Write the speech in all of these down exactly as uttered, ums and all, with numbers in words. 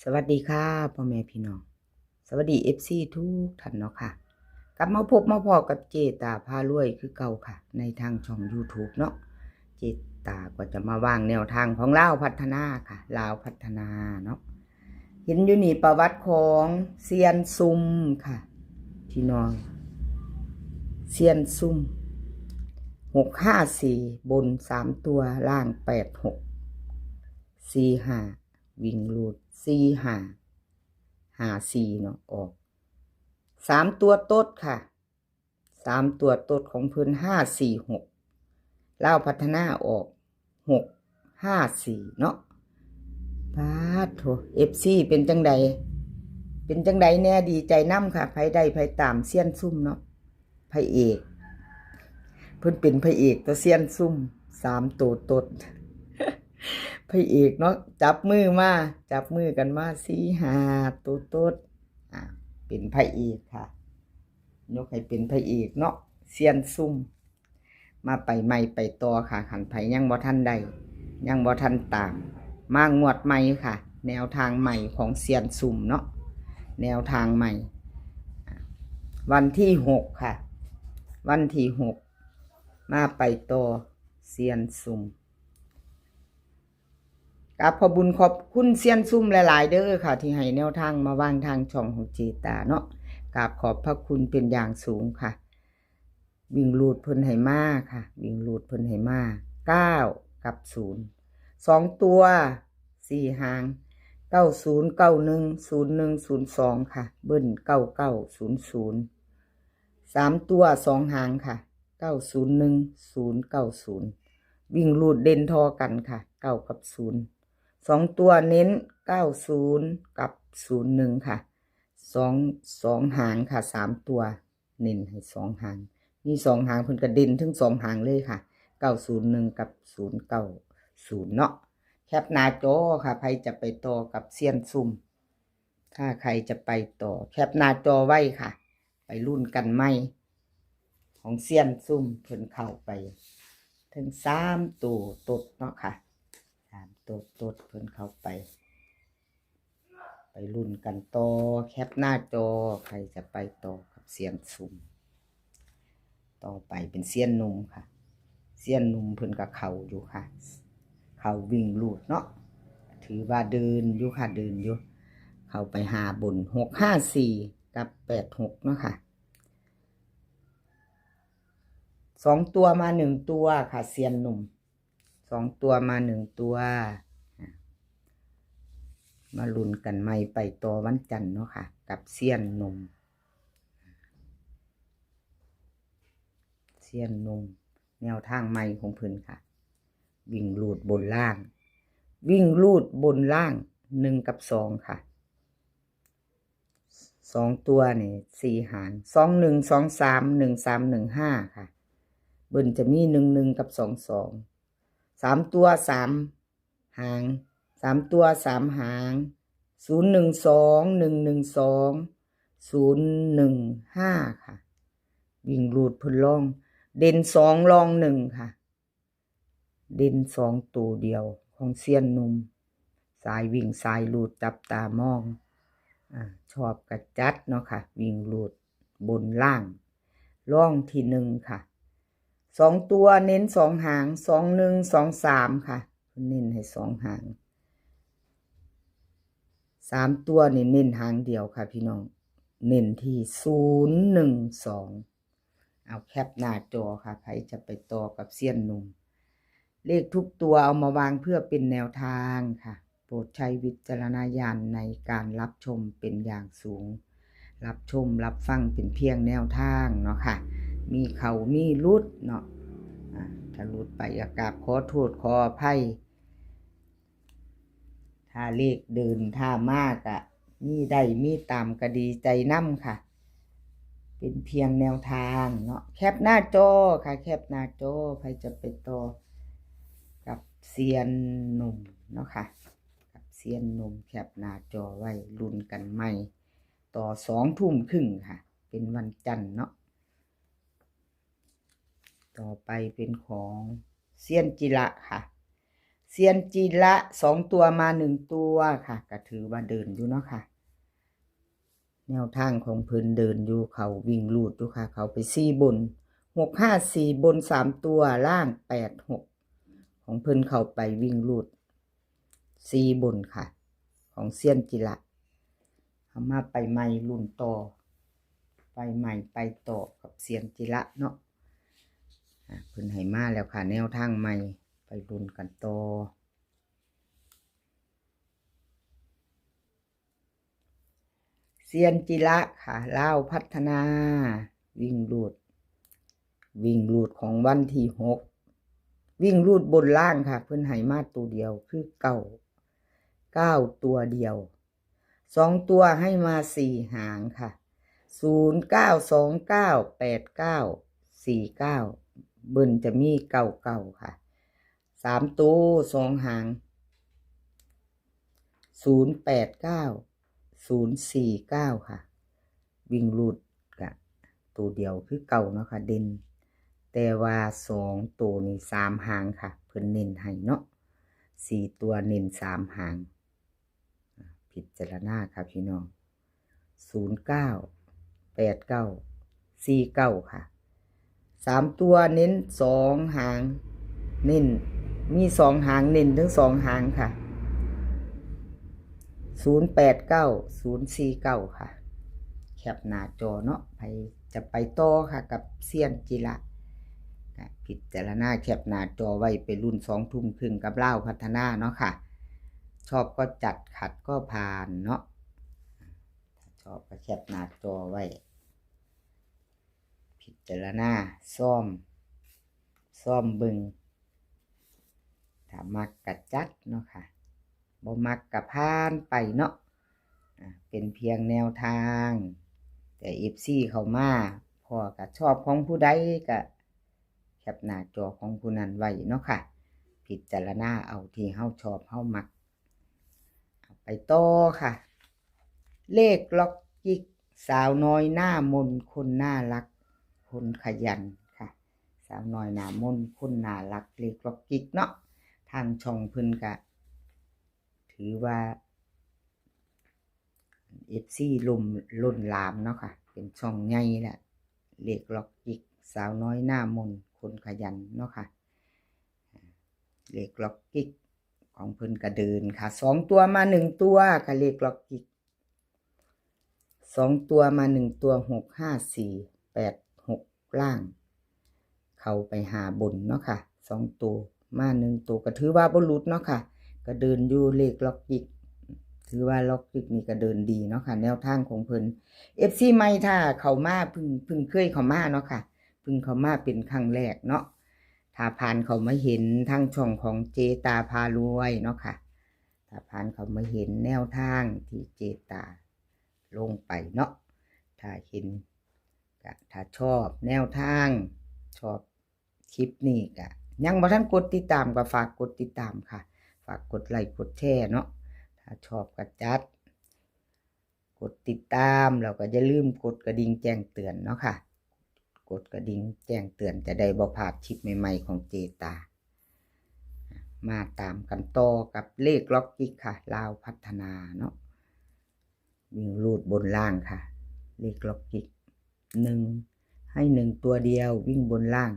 สวัสดีค่ะ พ่อแม่พี่น้อง สวัสดี เอฟซี ทุกท่านเนาะค่ะ กลับมาพบมาพ้อกับเจตาพารวยคือเก่าค่ะ ในทางช่อง YouTube เนาะ เจตาก็จะมาวางแนวทางของลาวพัฒนาค่ะ ลาวพัฒนาเนาะ เห็นอยู่นี่ประวัติของเซียนซุ่มค่ะ พี่น้อง เซียนซุ่ม หกห้าสี่ บนสามตัว ล่างแปดหก สี่ห้า วิ่งรูด สี่ห้า ห้าสี่ เนาะ ออกสามตัวโต๊ดค่ะ สามตัวโต๊ดของเพิ่น ห้าสี่หก ลาวพัฒนาออก หกห้าสี่ เนาะ ปาดโถ เอฟซี เป็นจังใด เป็นจังใดแน่ ดีใจนำค่ะ ไผได้ไผตามเซียนซุ่มเนาะ พระเอก เพิ่นเป็นพระเอกตัวเซียนซุ่ม สามตัวโต๊ด พระเอกเนาะ จับมือมา จับมือกันมา สี่ห้า ตัวโต๊ด อ่ะ เป็นพระเอกค่ะ ยกให้เป็นพระเอกเนาะ เซียนซุ่ม มาไปใหม่ไปต่อค่ะ คันไผยังบ่ทันได้ ยังบ่ทันตาม มางวดใหม่ค่ะ แนวทางใหม่ของเซียนซุ่มเนาะ แนวทางใหม่ วันที่หกค่ะ วันที่หก มาไปต่อเซียนซุ่ม กราบขอบบุญขอบคุณเซียนซุ่มหลายๆเด้อค่ะ ที่ให้แนวทางมาวางทางช่องของเจตาเนาะ กราบขอบพระคุณเป็นอย่างสูงค่ะ วิ่งรูดเพิ่นให้มาค่ะ วิ่งรูดเพิ่นให้มา เก้า กับ ศูนย์ สองตัว สี่ หาง เก้าศูนย์ เก้าหนึ่ง ศูนย์หนึ่ง ศูนย์สอง ค่ะ เบิ้ล เก้าเก้า ศูนย์ศูนย์ สามตัว สอง หางค่ะ เก้าศูนย์หนึ่ง ศูนย์เก้าศูนย์ วิ่งรูดเด่นทอกันค่ะ เก้า กับ ศูนย์ สองตัวเน้น เก้าศูนย์ กับ ศูนย์หนึ่ง ค่ะ สอง สอง หางค่ะ สามตัว เน้นให้ สอง หาง มี สอง หาง เพิ่นก็เด่นทั้ง สอง หางเลยค่ะ เก้าศูนย์หนึ่ง กับ ศูนย์เก้าศูนย์ เนาะ แคปหน้าจอค่ะ ไผจะไปต่อกับเซียนซุ่ม ถ้าใครจะไปต่อ แคปหน้าจอไว้ค่ะ ไปลุ้นกันใหม่ ของเซียนซุ่มเพิ่นเข้าไป ถึงสามตัวโต๊ดเนาะค่ะ สามตัวโต๊ดเพิ่นเข้าไป ไปลุ้นกันต่อ แคปหน้าจอ ใครจะไปต่อกับเซียนซุ่ม ต่อไปเป็นเซียนหนุ่มค่ะ เซียนหนุ่มเพิ่นก็เข้าอยู่ค่ะ เข้าวิ่งรูดเนาะ ถือว่าเดินอยู่ค่ะ เดินอยู่ เข้าไปหาบน หกห้าสี่ กับ แปดหก เนาะค่ะ สองตัวมาหนึ่งตัวค่ะ เซียนหนุ่ม สองตัวมาหนึ่งตัว อ่ะ มาลุ้นกันใหม่ไปต่อวันจันทร์เนาะค่ะ กับเซียนหนุ่ม เซียนหนุ่ม แนวทางใหม่ของเพิ่นค่ะ วิ่งรูดบนล่าง วิ่งรูดบนล่าง หนึ่ง กับ สอง ค่ะ สองตัวนี่ สี่ หาง สองหนึ่ง สองสาม หนึ่งสาม หนึ่งห้า ค่ะ เบิ้ลจะมี หนึ่งหนึ่ง กับ สองสอง สามตัว สาม หาง สามตัว สาม หาง ศูนย์หนึ่งสอง หนึ่งหนึ่งสอง ศูนย์หนึ่งห้า ค่ะ วิ่งรูดเพิ่นล่อง เด่นสอง รองหนึ่ง ค่ะ เด่นสองตัวเดียวของเซียนหนุ่ม สายวิ่งสายรูดจับตามอง อ่า ชอบกะจัดเนาะค่ะ วิ่งรูดบนล่าง รองที่หนึ่งค่ะ สองตัวเน้นสอง หาง สองหนึ่ง สองสาม ค่ะ เพิ่นเน้นให้สอง หาง สามตัวนี่เน้นหางเดียวค่ะพี่น้อง เน้นที่ ศูนย์หนึ่งสอง เอาแคปหน้าจอค่ะ ใครจะไปต่อกับเซียนหนุ่ม เลขทุกตัวเอามาวางเพื่อเป็นแนวทางค่ะ โปรดใช้วิจารณญาณในการรับชมเป็นอย่างสูง รับชมรับฟังเป็นเพียงแนวทางเนาะค่ะ มีเข้ามีหลุดเนาะ อ่า ถ้าหลุดไปก็กราบขอโทษขออภัย ถ้าเลขเดินถ้ามากะ มีได้มีตามก็ดีใจนำค่ะ เป็นเพียงแนวทางเนาะ แคปหน้าจอค่ะ แคปหน้าจอ ใครจะไปต่อกับเซียนหนุ่มเนาะค่ะ กับเซียนหนุ่ม แคปหน้าจอไว้ลุ้นกันใหม่ ต่อสองทุ่มครึ่งค่ะ เป็นวันจันทร์เนาะ ต่อไปเป็นของเซียนจิระค่ะ เซี เซียนจิระ สองตัวมาหนึ่งตัวค่ะ ก็ถือว่าเดินอยู่เนาะค่ะ แนวทางของเพิ่นเดินอยู่ เขาวิ่งรูดอยู่ค่ะ เขาไปสี่บน หกห้าสี่ บนสามตัว ล่างแปดหก ของเพิ่นเข้าไปวิ่งรูดสี่บนค่ะ ของเซียนจิระ เอามาไปใหม่รุ่นต่อ ไปใหม่ไปต่อกับเซียนจิระเนาะ อ่ะ เพิ่นให้มาแล้วค่ะ แนวทางใหม่ ไปรุ่นกันต่อ เซียนจิระค่ะ ลาวพัฒนา วิ่งรูด วิ่งรูดของวันที่หก วิ่งรูดบนล่างค่ะ เพิ่นให้มาตัวเดียวคือเก้า เก้าตัวเดียว สองตัวให้มาสี่หางค่ะ ศูนย์เก้า สองเก้า แปดเก้า สี่เก้า เบิ้ลจะมีเก้าเก้าค่ะ สามตัวสองหาง ศูนย์แปดเก้า ศูนย์สี่เก้าค่ะ วิ่งรูดกะตัวเดียวคือเก่าเนาะค่ะ เด่น แต่ว่าสองตัวนี่สามหางค่ะ เพิ่นเน้นให้เนาะ สี่ตัวเน้นสามหาง อ่ะ พิจารณาค่ะพี่น้อง ศูนย์เก้า แปดเก้า สี่เก้าค่ะ สามตัวเน้นสองหาง เน้น มีสองหาง เน้นทั้งสองหางค่ะ ศูนย์แปดเก้า ศูนย์สี่เก้าค่ะ แคปหน้าจอเนาะ ใครจะไปต่อค่ะกับเซียนจิระ อ่ะ พิจารณาแคปหน้าจอไว้ ไปรุ่นสองทุ่มครึ่งกับลาวพัฒนาเนาะค่ะ ชอบก็จัด ขัดก็ผ่านเนาะ ถ้าชอบก็แคปหน้าจอไว้ พิจารณาซ่อม ซ่อมเบิ่ง ถ้ามักกะจัดเนาะค่ะ บ่มักกะผ่านไปเนาะ อ่ะ เป็นเพียงแนวทาง แต่เอฟซีเข้ามา พ่อก็ชอบของผู้ใดก็แคปหน้าจอของผู้นั้นไว้เนาะค่ะ พิจารณาเอาที่เฮาชอบเฮามัก เอาไปต่อค่ะ เลขล็อกจิก สาวน้อยหน้ามน คนน่ารัก คนขยันค่ะ สาวน้อยหน้ามน คนน่ารัก เลขล็อกจิกเนาะ ทางช่องเพิ่นกะ ถือว่า เอฟซีล้น ล้นหลามเนาะค่ะ เป็นช่องใหญ่แหละ เลขล็อกจิก สาวน้อยหน้ามน คนขยันเนาะค่ะ เลขล็อกจิกของเพิ่นกะเดินค่ะ สองตัวมาหนึ่งตัวค่ะ เลขล็อกจิก สองตัวมาหนึ่งตัว หกห้าสี่ แปดหก ล่าง เข้าไปหาบนเนาะค่ะ สองตัวมาหนึ่งตัวก็ถือว่าบ่หลุดเนาะค่ะ ก็เดินอยู่เลขล็อกจิก ถือว่าล็อกจิกนี่ก็เดินดีเนาะค่ะ แนวทางของเพิ่น เอฟซีใหม่ถ้าเข้ามา เพิ่ง เพิ่งเคยเข้ามาเนาะค่ะ เพิ่งเข้ามาเป็นครั้งแรกเนาะ ถ้าผ่านเข้ามาเห็นทางช่องของเจตาพารวยเนาะค่ะ ถ้าผ่านเข้ามาเห็นแนวทางที่เจตาลงไปเนาะ ถ้าเห็นกะ ถ้าชอบแนวทาง ชอบคลิปนี้กะ ยังบ่ทันกดติดตามก็ฝากกดติดตามค่ะ ฝากกดไลค์กดแชร์เนาะ ถ้าชอบก็จัด กดติดตาม แล้วก็อย่าลืมกดกระดิ่งแจ้งเตือนเนาะค่ะ กดกระดิ่งแจ้งเตือนจะได้บ่พลาดคลิปใหม่ๆของเจตา มาตามกันต่อกับเลขล็อกจิกค่ะ ลาวพัฒนาเนาะ วิ่งรูดบนล่างค่ะ เลขล็อกจิก หนึ่ง ให้หนึ่งตัวเดียว วิ่งบนล่าง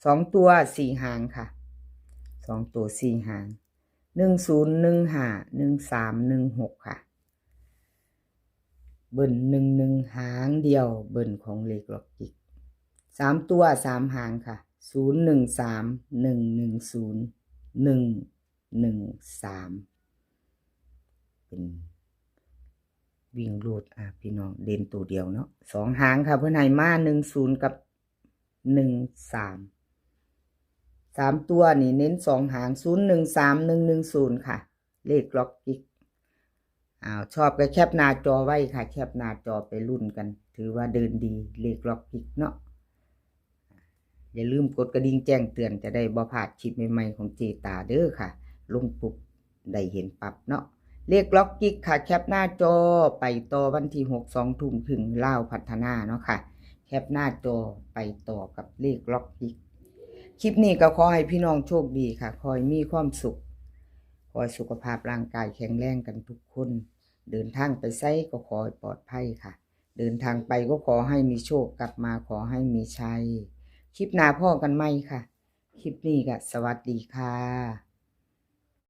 สองตัวสี่หางค่ะ สองตัวสี่หาง หนึ่งศูนย์ หนึ่งห้า หนึ่งสาม หนึ่งหกค่ะ เบิ้ลหนึ่งหนึ่งหางเดียว เบิ้ลของเลขล็อกจิก สามตัวสามหางค่ะ ศูนย์หนึ่งสาม หนึ่งหนึ่งศูนย์ หนึ่งหนึ่งสาม เป็นวิ่งรูด อ่ะพี่น้อง เด่นตัวเดียวเนาะ สองหางค่ะ เพิ่นให้มาหนึ่งศูนย์กับหนึ่งสาม สามตัวนี่เน้นสองหาง ศูนย์หนึ่งสาม หนึ่งหนึ่งศูนย์ค่ะ เลขล็อกจิก อ้าว ชอบก็แคปหน้าจอไว้ค่ะ แคปหน้าจอไปลุ้นกัน ถือว่าเดินดี เลขล็อกจิกเนาะ อย่าลืมกดกระดิ่งแจ้งเตือนจะได้บ่พลาดคลิปใหม่ๆของเจตาเด้อค่ะ ลงปุ๊บได้เห็นปั๊บเนาะ เลขล็อกจิกค่ะ แคปหน้าจอ ไปต่อวันที่หก สองทุ่มครึ่ง ลาวพัฒนาเนาะค่ะ แคปหน้าจอไปต่อกับเลขล็อกจิก คลิปนี้ก็ขอให้พี่น้องโชคดีค่ะ ขอให้มีความสุข ขอให้สุขภาพร่างกายแข็งแรงกันทุกคน เดินทางไปไสก็ขอให้ปลอดภัยค่ะ เดินทางไปก็ขอให้มีโชค กลับมาขอให้มีชัย คลิปหน้าพ้อกันใหม่ค่ะ คลิปนี้ก็สวัสดีค่ะ